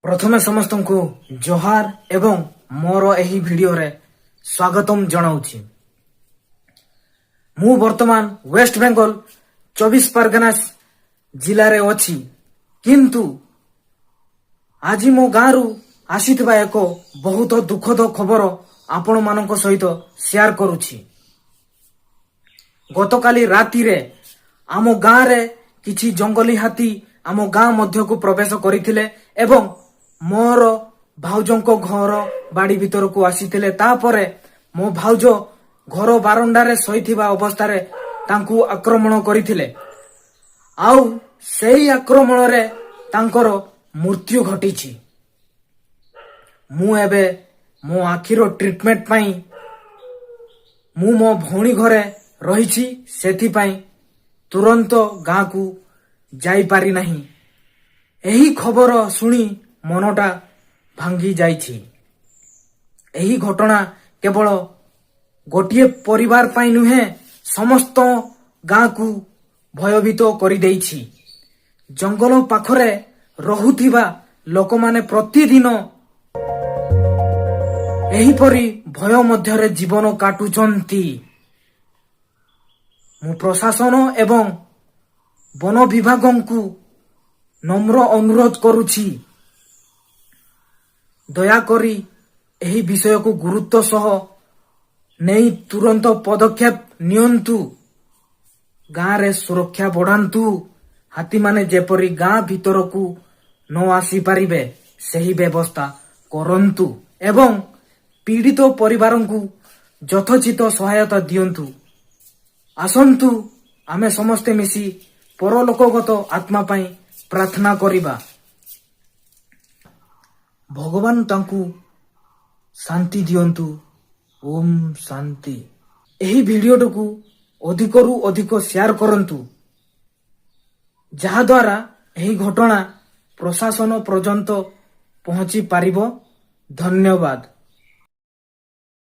ପ୍ରଥମେ ସମସ୍ତଙ୍କୁ ଜୁହାର ଏବଂ ମୋର ଏହି ଭିଡ଼ିଓରେ ସ୍ୱାଗତମ ଜଣାଉଛି। ମୁଁ ବର୍ତ୍ତମାନ ୱେଷ୍ଟ ବେଙ୍ଗଲ 24 ପାରଗନାସ ଜିଲ୍ଲାରେ ଅଛି, କିନ୍ତୁ ଆଜି ମୋ ଗାଁରୁ ଆସିଥିବା ଏକ ବହୁତ ଦୁଃଖଦ ଖବର ଆପଣମାନଙ୍କ ସହିତ ସେୟାର କରୁଛି। ଗତକାଲି ରାତିରେ ଆମ ଗାଁରେ କିଛି ଜଙ୍ଗଲୀ ହାତୀ ଆମ ଗାଁ ମଧ୍ୟକୁ ପ୍ରବେଶ କରିଥିଲେ ଏବଂ ମୋର ଭାଉଜଙ୍କ ଘର ବାଡି ଭିତରକୁ ଆସିଥିଲେ। ତାପରେ ମୋ ଭାଉଜ ଘର ବାରଣ୍ଡାରେ ଶୋଇଥିବା ଅବସ୍ଥାରେ ତାଙ୍କୁ ଆକ୍ରମଣ କରିଥିଲେ ଆଉ ସେଇ ଆକ୍ରମଣରେ ତାଙ୍କର ମୃତ୍ୟୁ ଘଟିଛି। ମୁଁ ଏବେ ମୋ ଆଖିର ଟ୍ରିଟମେଣ୍ଟ ପାଇଁ ମୁଁ ମୋ ଭଉଣୀ ଘରେ ରହିଛି। ସେଥିପାଇଁ ତୁରନ୍ତ ଗାଁକୁ ଯାଇପାରି ନାହିଁ। ଏହି ଖବର ଶୁଣି ମନଟା ଭାଙ୍ଗି ଯାଇଛି। ଏହି ଘଟଣା କେବଳ ଗୋଟିଏ ପରିବାର ପାଇଁ ନୁହେଁ, ସମସ୍ତ ଗାଁକୁ ଭୟଭୀତ କରିଦେଇଛି। ଜଙ୍ଗଲ ପାଖରେ ରହୁଥିବା ଲୋକମାନେ ପ୍ରତିଦିନ ଏହିପରି ଭୟ ମଧ୍ୟରେ ଜୀବନ କାଟୁଛନ୍ତି। ମୁଁ ପ୍ରଶାସନ ଏବଂ ବନ ବିଭାଗଙ୍କୁ ନମ୍ର ଅନୁରୋଧ କରୁଛି, ଦୟାକରି ଏହି ବିଷୟକୁ ଗୁରୁତ୍ୱ ସହ ନେଇ ତୁରନ୍ତ ପଦକ୍ଷେପ ନିଅନ୍ତୁ। ଗାଁରେ ସୁରକ୍ଷା ବଢ଼ାନ୍ତୁ। ହାତୀମାନେ ଯେପରି ଗାଁ ଭିତରକୁ ନ ଆସିପାରିବେ, ସେହି ବ୍ୟବସ୍ଥା କରନ୍ତୁ ଏବଂ ପୀଡ଼ିତ ପରିବାରଙ୍କୁ ଯଥୋଚିତ ସହାୟତା ଦିଅନ୍ତୁ। ଆସନ୍ତୁ, ଆମେ ସମସ୍ତେ ମିଶି ପରଲୋକଗତ ଆତ୍ମା ପାଇଁ ପ୍ରାର୍ଥନା କରିବା। ଭଗବାନ ତାଙ୍କୁ ଶାନ୍ତି ଦିଅନ୍ତୁ। ଓମ୍ ଶାନ୍ତି। ଏହି ଭିଡ଼ିଓଟିକୁ ଅଧିକରୁ ଅଧିକ ସେୟାର କରନ୍ତୁ, ଯାହାଦ୍ୱାରା ଏହି ଘଟଣା ପ୍ରଶାସନ ପର୍ଯ୍ୟନ୍ତ ପହଞ୍ଚି ପାରିବ। ଧନ୍ୟବାଦ।